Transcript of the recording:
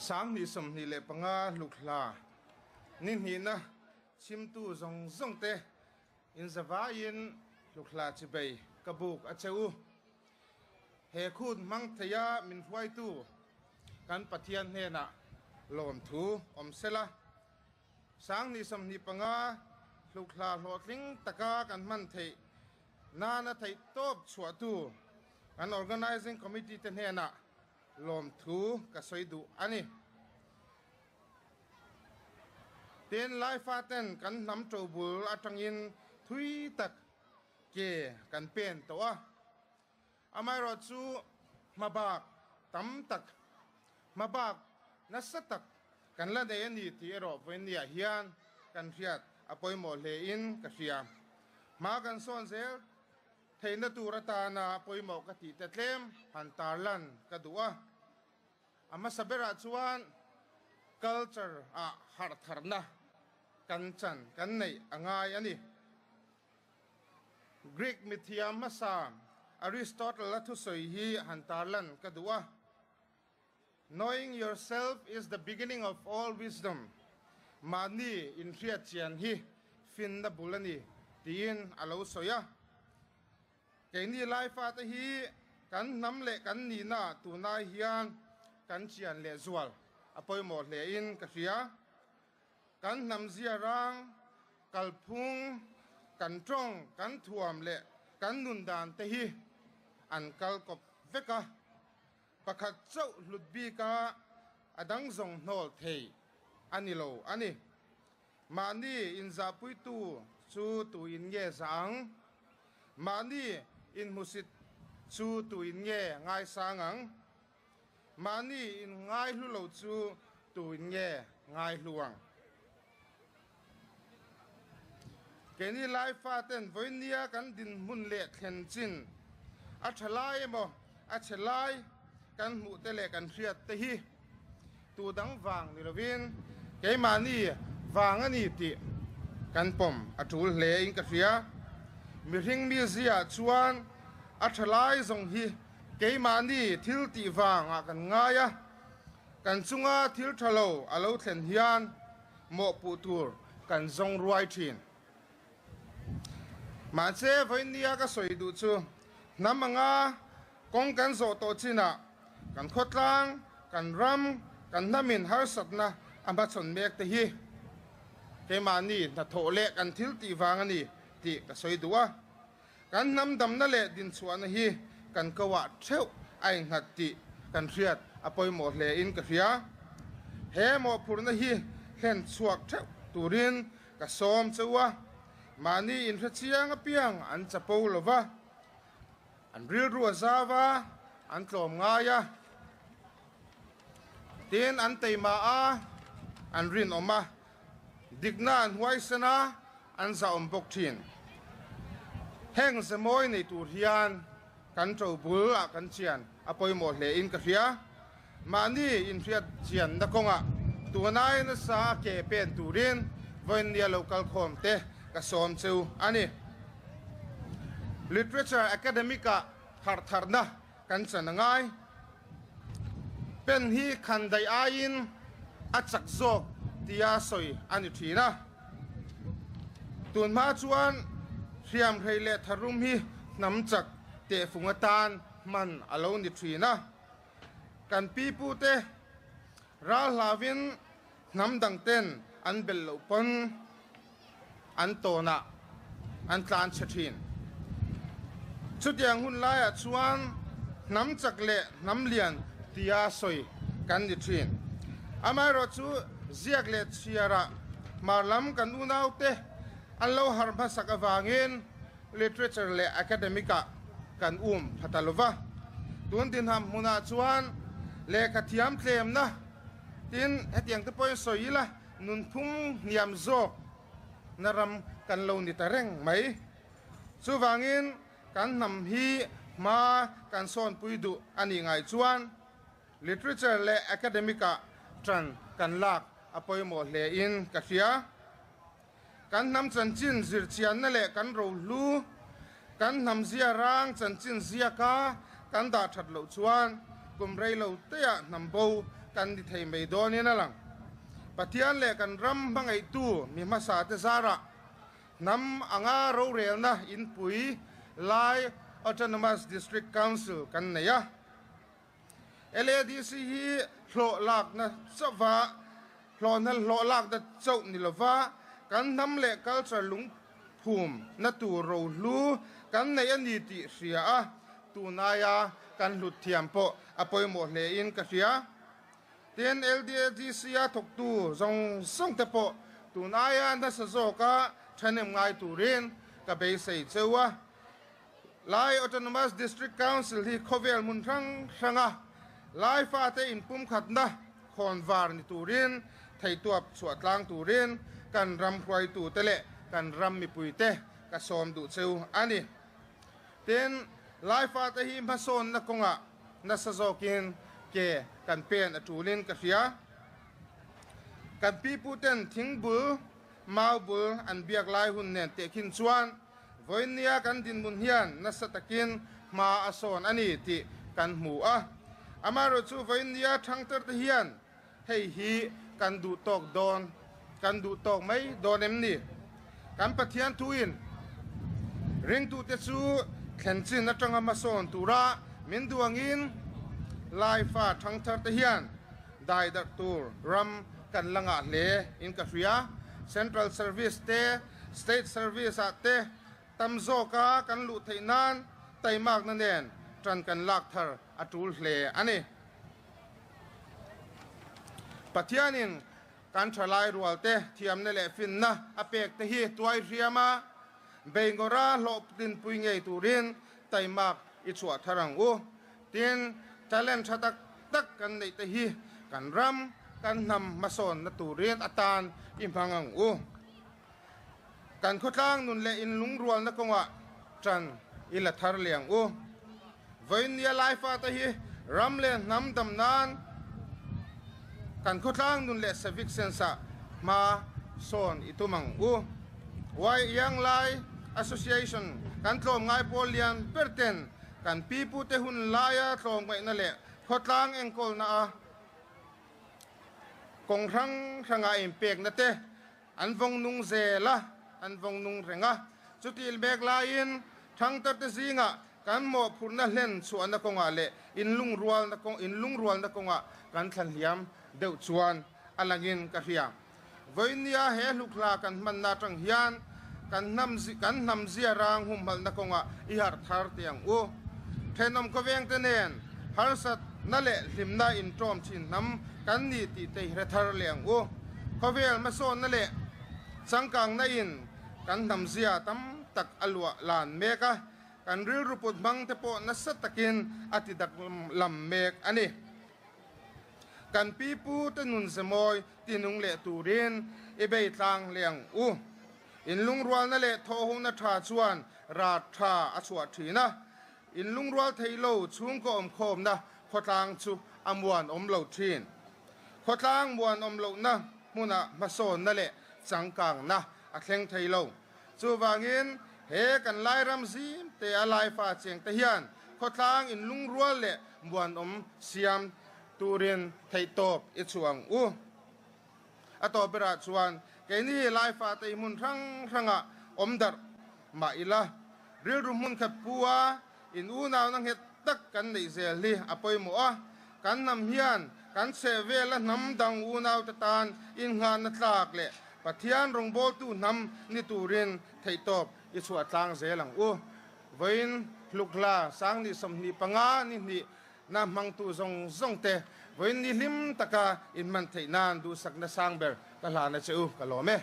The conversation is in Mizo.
2025 hlukhla ni hnihna chhimtu zawng zawng te inzavaiin hlukhla chibei ka buk a che u. He khut hmang theia min hruaitu kan Pathian hnenah lawmthu awm sela. 2025 hlukhla hlawhtling taka kan hman theih nana theih tawp chhuahtu kan Organising Committee te hnenah lawmthu ka sawi duh a ni. Tin, Laifaten kan hnam ṭobul aṭangin thui tak ke kan pen tawh a. Amaherawhchu hmabak tam tak, hmabak nasa tak kan la nei a ni tih erawh vawiinniah hian kan hriat a pawimawh hlein ka hria. Hma kan sawn zel theihna tur atana pawimawh ka tih te tlem han tarlan ka duh a. A hmasa berah chuan culture ah harh tharna kan chan kan neih a ngai a ni. Greek mithiam hmasa Aristotle-a thusawi hi han tarlan ka duh a, Knowing yourself is the beginning of all wisdom, mahni inhriat chian hi finna bul a ni, tiin a lo sawi a. Keini Laifate hi kan hnam leh kan nihna tunai hian kan chian lehzual a pawimawh hlein ka hria. Kan hnam zia rang, kalphung, kan tawng, kan thuam leh kan nun dan te hi an kal kawp vek a, pakhat chauh hlut bik a a dang zawng hnawl thei a ni lo a ni. Mahni inzahpuitu chu tuin nge zah ang? Mahni inhmusit chu tuin nge ngaisang ang? Mahni in ngai hlu lo chu tuin nge ngai hlu ang? Keini Laifaten vawinia kan dinhmun leh thlen chin a tha lai emaw a chhe lai kan hmuh te leh kan hriat te hi tu dang vang ni lovin keimahni vang a ni tih kan pawm a tul hle in ka hria. Mihring mizia chuan a tha lai zawng hi Keimahni thil tih vangah kan ngai a, kan chunga thil tha lo a lo thlen hian mawhpuh tur kan zawng ruai thin. Mahse, vawiinnia ka sawi duh chu hnam anga kawng kan zawh tawh chinah kan khawtlang, kan ram, kan hnamin harsatna a hmachhawn mek te hi keimahni hnathawh leh kan thil tih vang a ni tih ka sawi duh a. Kan hnam damna leh dinchhuahna hi kan koah theuh a innghat tih kan hriat a pawimawh hle in ka hria. He mawhphurhna hi hlen chhuak theuh turin ka sawm che u a, mahni inhre chiang apiang an chapo lo va, an rilru a zau a, an tlawm ngai a, tin an teima a, an rinawm a, dikna an huaisen a, An zahawm bawk thin. Heng zemawi nei tur hian kan to bul ah kan chian a pawimawh hle in ka hria. Mahni inhriat chianna kawngah tunai nasa a ke pen turin vawiinnia lo kal khawm te ka sawm cheu a ni. Literature Academic ah harh tharna kan chan a ngai. Pen hi khan daih aiin a chak zawk tia sawi a ni thin a. Tun hma chuan hriamhrei leh tharum hi hnam chak tehfung atan hman a lo ni thin a. Kan pipute ral hlauvin hnam dangten an belh loh pawn an tawnah an tlan chhe thin. Chutiang hun laiah chuan hnam chak leh hnam lian tia sawi kan ni thin. Amaherawhchu ziak leh chhiarah hmar lam kan unaute an lo harh hmasak avangin literature leh academic-ah kan um pha ta lo va. Tun dinham hmunah chuan lehkha thiam tlemna tin hetiang te pawhin sawi ila, Nunphung hniam zawk na ram kan lo ni ta reng mai. Chuvangin kan hnam hi hma kan sawnpui duh a nih ngai chuan literature leh academic ah tan kan lak a pawimawh hle in ka hria. Kan hnam chanchin zirchianna leh kan rohlu, kan hnam zia rang chanchin ziaka kan dah that loh chuan kum rei lo teah hnam bo kan ni thei mai dawnin a lang. Pathian leh kan ram hmangaihtu mi hmasate zarah hnam anga rorelna inpui Lai Autonomous District Council kan nei a. LADC hi hlawh lakna chauhva hlawhna hlawh lakna chauh ni lova kan hnam leh culture lungphum na tur rohlu kan nei a ni tih hria a, tunaia kan hlut thiam pawh a pawimawh hlein ka hria. Tin, LDADC-a thawktu zawng zawng te pawh tun aia nasa zawka thahnem ngai turin ka beisei cheu a. Lai Autonomous District Council hi khawvel hmun hrang hranga Lai fate inpumkhatna khawnvar ni turin theituap chhuah tlang turin kan ram hruaitute leh kan ram mipuite ka sawm duh cheu a ni. Tin, Lai fate hi hmasawnna kawngah nasa zawkin ke kan pen a tulin ka hria. Kan piputen thingbul, maubul an biak lai hun nen tehkhin chuan Vawinia kan dinhmun hian nasa takin hma a sawn a ni tih kan hmu a. Amaherawhchu vawinia thangterte hian hei hi kan duh tawk dawn, kan duh tawk mai dawn em ni? Kan Pathian thuin ringtute chu thlen chin atanga hmasawn tura min duh angin Laifa thangtharte hian dai darh tur ram kan la ngah hle in ka hria. Central Service te, State Service ah te tam zawka kan luh theih nan taimakna nen tan kan lak thar a tul hle a ni. Pathianin kan thalai rual te thiamna leh finna a pek te hi tuai hriam a, beingawra hlawhtlinpui ngei turin taimak i chhuah thar ang u. Tin, talent tha tak tak kan neih te hi kan ram, kan hnam hmasawnna turin atan i hmang ang u. Kan khawtlang nun leh inlungrualna kawngah tan i la thar leh ang u. Vawinia Laifa te hi ram leh hnam dam nan kan khawtlang nun leh civic sense ah hma sawn i tum ang u. Young Lai Association kan tlawmngai pawl lian ber ten Kan pipute hun laia tlawmngaihna leh khawtlang enkawlna a kawng hrang hranga inpekna te an vawng nung zel a, an vawng nung reng a. Chutil mek laiin thangtarte zingah kan mawhphurhna hlen chhuahna kawngah leh inlungrualna kawng inlungrualna kawngah kan thlanhliam deuh chuan a langin ka hria. Vawinia he hlukhla kan hmanna atang hian kan hnam kan hnam zia rang humhalhna kawngah i harh thar teh ang u. Thenawm khawvengte nen harsatna leh hlimna intawm thin hnam kan ni tih te i hre thar leh ang u. Khawvel hmasawnna leh changkangna in kan hnam zia tam tak a luah lan mek a, kan rilru put hmang te pawh nasa takin a ti danglam mek a ni. Kan pipu te nun zemawi tinung leh turin i bei tlang hle ang u. Inlungrualna leh thawhhona tha chuan rat tha a chhuah thin a, inlungrual thei lo chhungkaw awmkhawmna khawtlang chu a muan awm lo thin. Khawtlang muan awm lohna hmunah hmasawnna leh changkangna a thleng thei lo. Chuvangin, he kan Lairam zim te a Laifa cheng te hian khawtlang inlungrual leh muanawm siam turin theihtawp i chhuah ang u. A tawp berah chuan keini Laifa te hi hmun hrang hrangah awm darh mah ila, rilru hmun khat pu a in unauna nghet tak kan neih zel hi a pawimawh a, kan hnam hian kan chheh vela hnam dang unaute tan innghahna tlak leh Pathian rawngbawltu hnam ni turin theihtawp i chhuah tlang zel ang u. Vawiin Hlukhla Sangni 25 ni hnih na hmangtu zawng zawng te vawiin ni hlim taka inhman theih nan duhsakna sang ber ka hlan a che u, ka lawm e.